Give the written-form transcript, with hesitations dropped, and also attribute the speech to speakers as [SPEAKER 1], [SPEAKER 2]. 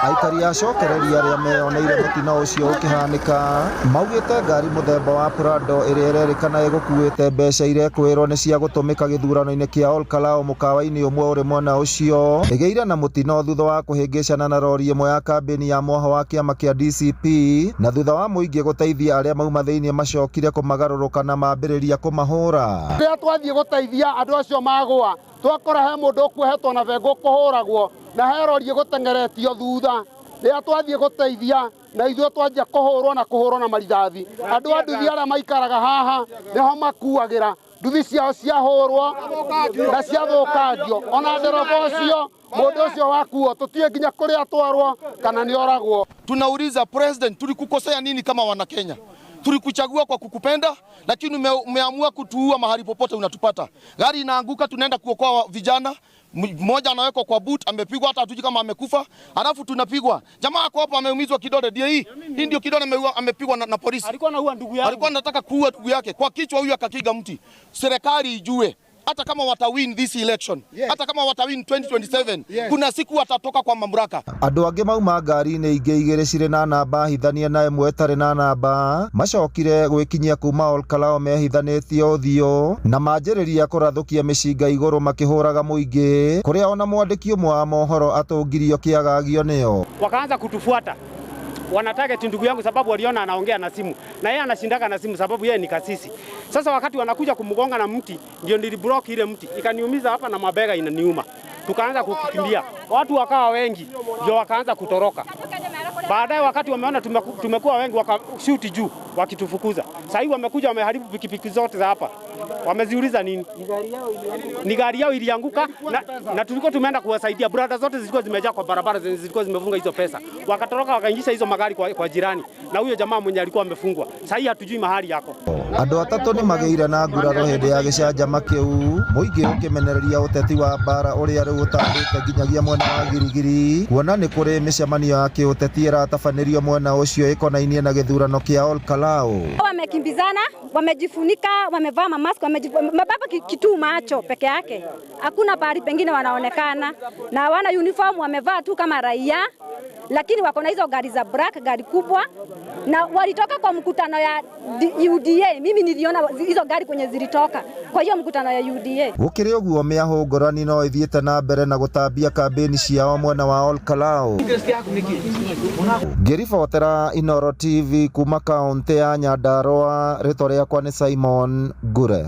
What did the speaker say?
[SPEAKER 1] Aikari a cokereria arĩa meyoneire mũtino ũcio ũkĩhanĩka maugĩte ngari mũthemba wa Prado ĩrĩa ĩrerĩkana ĩgũkuĩte mbeca irekũĩrwo nĩ cia gũtũmĩka gĩthurano-inĩ kĩa Ol Kalou mũkawa-inĩ ũmwe ũrĩ mwena ũcio ĩgĩire na mũtino thutha wa kũhĩngĩcana na rori ĩmwe ya kambĩni ya mwahũ wa kĩama kĩa DCP na thutha wa mũingĩ gũteithia arĩa mauma thĩinĩ macokire kũmagarũrũka na mambĩrĩria kũmahũra.
[SPEAKER 2] Rĩrĩa twathiĩ gũteithia andũ acio magũa, twakora he mũndũ ũkuohetwo na bengo kũhũragwo na he rori ĩgũteng'eretio thutha. Rĩrĩa twathiĩ gũteithia na ithuĩ twanjia kũhũrwo na kũhũrwo na marithathi. Andũ a nduthi arĩa maikaraga haha nĩho makuagĩra, nduthi ciao ciahũrwo na ciathũkangio. Ona ndereba ũcio, mũndũ ũcio wakuo tũtiũĩ nginya kũrĩa atwarwo kana nĩ oragwo.
[SPEAKER 3] Tunauliza president, tulikukosea nini kama wana Kenya? Tulikuchagua kwa kukupenda, lakini umeamua kutuua mahali popote unatupata. Gari inaanguka, tunaenda kuokoa vijana, mmoja anawekwa kwa boot, amepigwa hata hatujui kama amekufa, alafu tunapigwa. Jamaa ako hapo ameumizwa kidole, ndio hii. Hii ndio kidole amepigwa na polisi.
[SPEAKER 4] Alikuwa anaua ndugu yake.
[SPEAKER 3] Alikuwa anataka kuua ndugu yake kwa kichwa, huyu akakiga mti. Serikali ijue hata kama watawin this election, hata kama watawin 2027, kuna siku watatoka kwa mamlaka.
[SPEAKER 1] Andũ angĩ mauma ngari-inĩ ingĩ igĩrĩ cirĩ na namba hithanie na ĩmwe ĩtarĩ na namba macokire gwĩkinyia kuma Ol Kalou mehithanĩtie ũthiũ na manjĩrĩria kũrathũkia mĩcinga igũrũ makĩhũraga mũingĩ kũrĩa ona mwandĩki ũmwe wa mohoro atũngirio kĩagagio nĩo.
[SPEAKER 4] Wakaanza kutufuata, wana target ndugu yangu sababu waliona anaongea na simu na yeye anashindaga na simu sababu yeye ni kasisi. Sasa wakati wanakuja kumgonga na mti, ndio niliblock ile mti ikaniumiza hapa na mabega inaniuma. Tukaanza kukimbia, watu wakawa wengi, ndio wakaanza kutoroka. Baadaye wakati wameona tumekuwa wengi, wakashuti juu wakitufukuza. Sasa hivi wamekuja wameharibu pikipiki zote za hapa. Wameziuliza nini? Ni gari yao ilianguka na tulikuwa tumeenda kuwasaidia. Brada zote zilikuwa zimejaa kwa barabara zenye zilikuwa zimefunga hizo pesa. Wakatoroka wakaingisha hizo magari kwa jirani. Na huyo jamaa mwenye alikuwa amefungwa. Sasa hii hatujui mahali yako.
[SPEAKER 1] Andũ atatũ nĩ magĩire na nguraro hĩndĩ ya gĩcanjama kĩu, mũingĩ ũkĩmenereria ũteti wa mbara ũrĩa rĩu ũtambĩte nginyagia mwena wa Girigiri, kuona nĩ kũrĩ mĩcemanio ya kĩũteti ĩratabanĩrio mwena ũcio ĩkonainie na gĩthurano kĩa Ol Kalou.
[SPEAKER 5] Wamekimbizana, wamejifunika, wamevaa mamask, wamebeba kitu macho peke yake. Hakuna pahali pengine wanaonekana na hawana uniform, wamevaa tu kama raia, lakini wako na hizo gari za black, gari kubwa, na walitoka kwa mkutano ya UDA. Mimi niliona hizo gari kwenye zilitoka kwa hiyo mkutano ya UDA.
[SPEAKER 1] Gũkĩrĩ ũguo mĩahũ ngũrani no ĩthiĩte na mbere na gũtambia kambĩni ciao mwena wa Ol Kalou. Ngĩribotera Inooro TV kuma kaũntĩ ya Nyandarua, rĩtwa rĩakwa nĩ Simon Ngure.